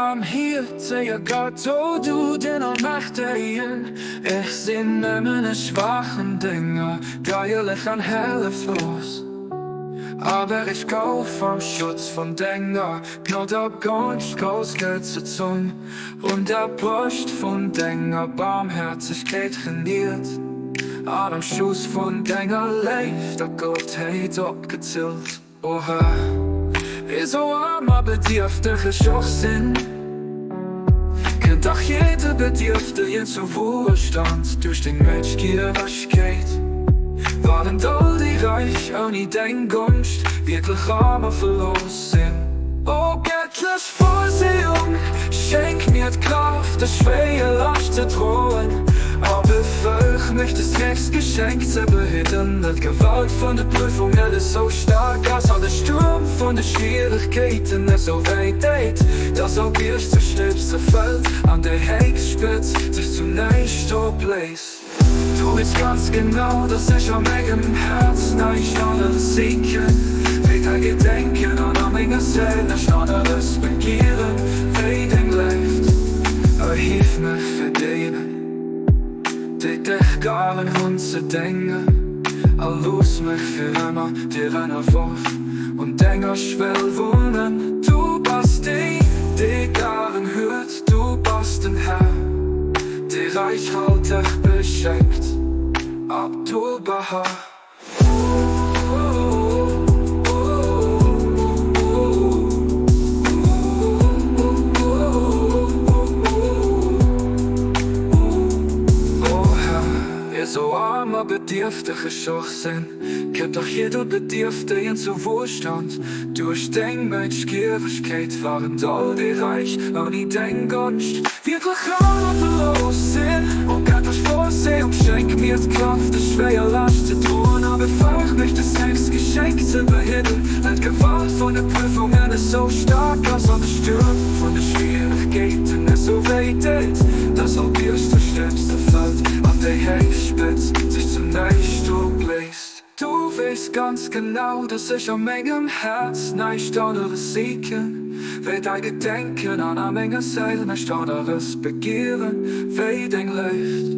Barmhierzeger Gott, o du, den Allmächtegen, ech sinn nëmmen e schwaachen Dénger, geierlech an hëlleflos. Aber ech gouf am Schutz vun denger Gnod a Gonscht groussgezunn un der Broscht vun denger Barmhärzegkeet geniert an am Schouss vun denger Léift a Gottheet opgezillt. O Här, esou aarm a bedierfteg ech och sinn, kënnt dach jidde Bedierftegen zu Wuelstand duerch deng Mëtschgieregkeet. Waren all déi Räich ouni deng Gonscht wierklech aarm a verlooss sinn. O gëttlech Vorsehung, schenk mir d'Kraaft, des schwéier Lascht ze droen, a befëlg mech, des héchst Geschenk ze behidden, dat d'Gewalt vun de Prüfungen esou staark ass an de Stuerm vun de Schwieregkeeten esou wäit déit, dass all Bierg zu Stëbs zerfält an déi héchst Spëtz sech zu näischt opléist. Du weess ganz genau, dass ech a mengem Häerz näischt aneres sichen, wéi däi Gedenken, an a menger Séil näischt aneres begieren, wéi deng Léift. Erhief mech fir deenen, déi dech garen hunn, ze déngen, a looss mech fir ëmmer dir ënnerworf un denger Schwell wunnen. Du bass deen, dee garen huet, du bass den Här, dee räichhalteg beschenkt. Abdu'l-Bahá. O Här, esou aarm a bedierfteg ech och sinn, Kënnt dach jidder Bedierftegen zu Wohlstand duerch deng Mëtschgieregkeet, Waren all déi Räich ouni deng Gonscht wierklech arm a verlooss sinn. O gëttlech Vorsehung, schenk mir d'Kraaft, des schwéier Lascht ze droen, a befäeg mech, des héchst Geschenk ze behidden, well d'Gewalt vun de Prüfungen esou staark ass an de Stuerm vun de Schwieregkeeten esou wéi deet, dass all Bierg zu Stëbs zerfält an déi héich Spëtz sech zu näischt opléist. Du weess ganz genau, dass ech a mengem Häerz näischt aneres sichen, wéi däi Gedenken, an a menger Séil näischt aneres begieren, wéi deng Léift.